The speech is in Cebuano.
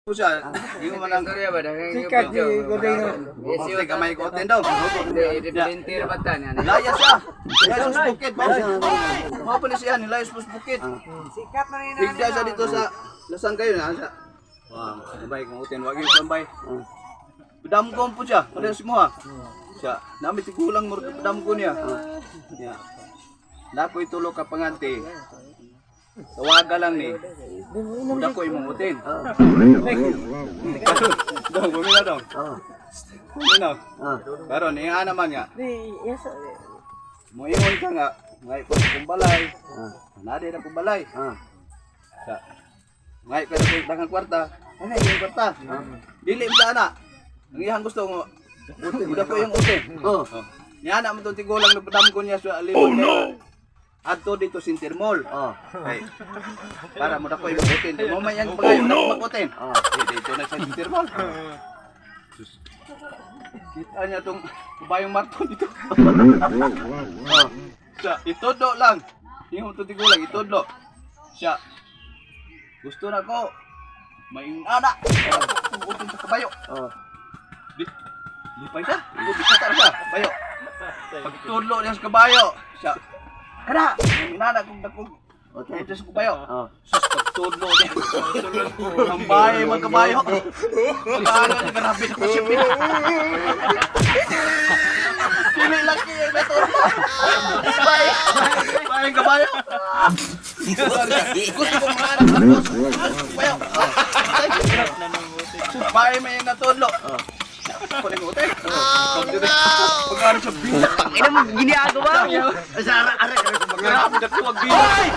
Po siya. Di mo man ang Istorya ba? Daghang Sikat video. di Goday nga. Kasi gamay ko utin daw. Hindi, volunteer ba ta niya? Layas siya. Layas sa bukid. Mao pa ni siya ni layas sa bukid. Sikat na rin. Higda siya dito sa lasang kayo na siya. Wow, bay kung utin wag yung bay. Damgom po siya. Parehas mo ha. Siya, nami tigulang mo damgo niya. Ya. Nakoy tulo ka pangante. Tawaga lang ni. Muda ko imong utin. Dong, bumila dong. Bumila. Karon niya naman nga. Di, yes. Moingon ka nga, ngay ko sa kong balay. Nadi na kong balay. Sa ngay ka sa daghang kwarta. Ay, yung kwarta. Dili mo ana. Ang iyang gusto mo. Uda ko yung utin. Oh. Niya na mo tong tigulang nagpadam ko niya sa limon. Oh no. Adto dito Center Mall. Oh. Ay. Para mo dako yung utin. Mo may yang pagayon oh, no. Utin. Oh. Eh, dito na sa Center Mall. Sus. Kita niya tong kabayong marto dito. Oh. Siya, itudlo lang. Yung to tigulang, itudlo. Siya. Gusto na ko. May ana. Utin sa kabayo. Oh. Di, di pa siya. Di pa siya. Kabayo. Pagtudlo niya sa kabayo. Siya. Kana, may inana kong dakong. Okay. Utin sa kabayo. Oh. Sus, pagtudlo niya. Ang bahay, mga kabayo. Paano niya grabe na kasi. Dili laki yung ito. Bay. Bay kabayo. Gusto ko mga anak. Kabayo. Bay may natudlo. Ako ni Ute. Pag-ano sa bilang. Ina mo ginagawa mo. Sa ara ara ara ko mga. Grabe na kuwag bilang.